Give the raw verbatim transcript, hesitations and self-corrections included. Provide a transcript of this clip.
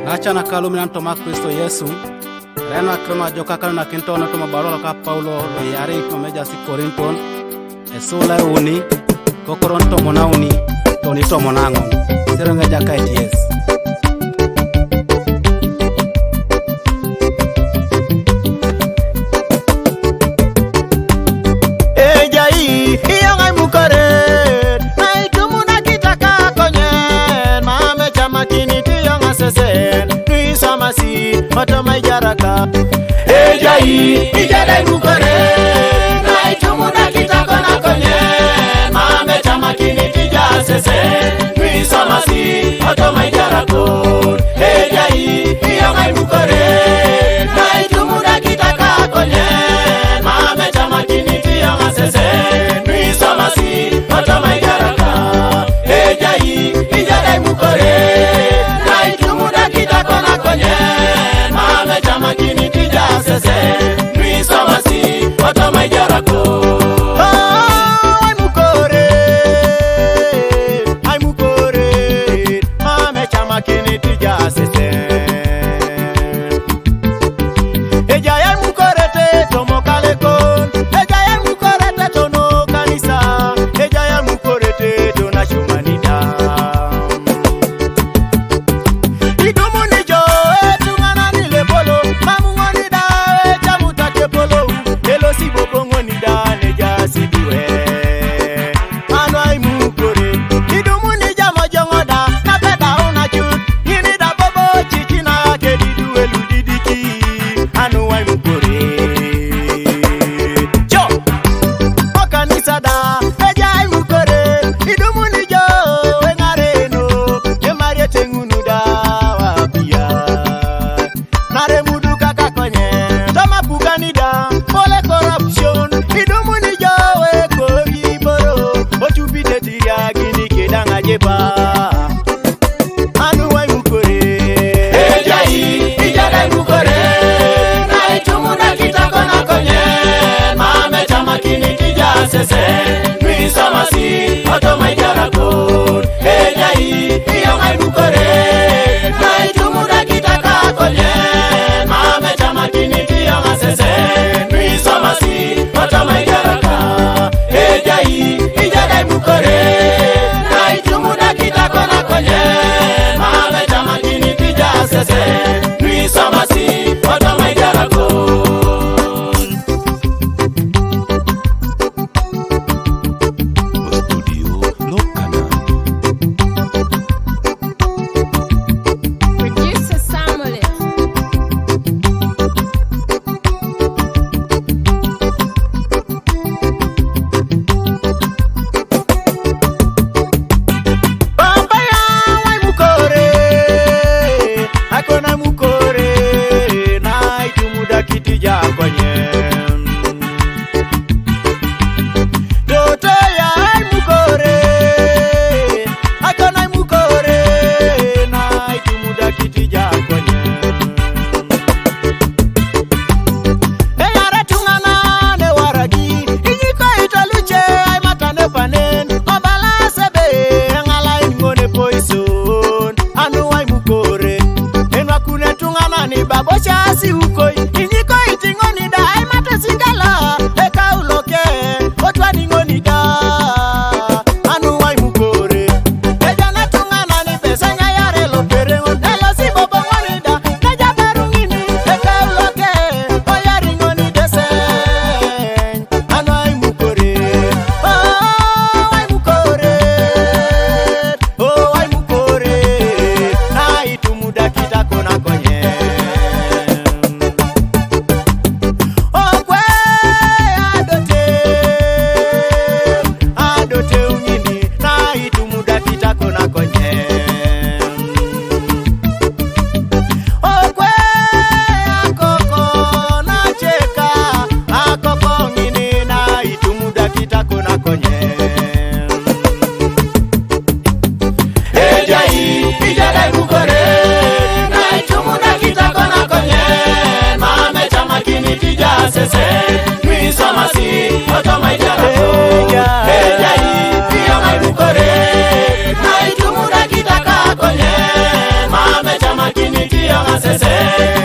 Aca na kaluminan toma Kristo Yesu, rɛn na kiro na jɔk ka kalonakin tɔɔn toma baruwa loka Paulo lo yari toma me jasi Korinton, esula e uni, kokoron tomon a uni, toni tomon a aŋon. Sero ŋa Ejakait Yesu. Ejai iyoŋ aimukoret, na itumuna kita ka konyen, mam ecamakinit iyoŋ asesen, nu iswamasi kotoma ijaraka. Ejai ijada aimukoret, na itumuna kita kona konyen, mam ecamakinit ija asesen, nu iswamasi kotoma ijarakon. Ejai iyoŋ aimukoret, na itumuna kita ka konyen, mam ecamakinit iyoŋ asesen, nu iswamasi kotoma ijaraka. Ejai ijada aimukoret, na itumuna kita kona konyen, mam ecamakinit ija asesen, nu iswamasi kotoma ijarakon. Oh, aimukoret, aimukoret, mam ecamakinit ija asesen. Ejai aimukoret tomo kalekon, ejai aimukoret tono kanisa, ejai aimukoret tona acuman da. Idumuni jo etuŋanan lepolo, mam ŋoni da ecamutak epolou, elosi bobo ŋoni da nejaas idwe. Anu aimukoret, idumuni jam ojoŋo da, napedaun acut, ŋini da bobo cicina kedidu eludidiki, anu aimukoret. Jo, o kanisa da, ejai aimukoret, idumuni jo eŋareno, emariete ŋunu da wapia. Nare mudu kaka konye, toma pugani da, pole corruption, idumuni jo ekori boro, ocupite tiriagini kedaŋ ajepa. Anu aimukoret. Ejai, ijada aimukoret, na itumuna kita kona konyen, mam ecamakinit ija asesen, nu iswamasi kotoma ijarakon. Ejai iyoŋ aimukoret, na itumuna kita ka konyen, mam ecamakinit iyoŋ asesen, nu iswamasi kotoma ijaraka. Ejai ijada aimukoret, na itumuna kita kona konyen, mam ecamakinit ija asesen, nu iswamasi kotoma ijarakon. Studio Lokana. Sese.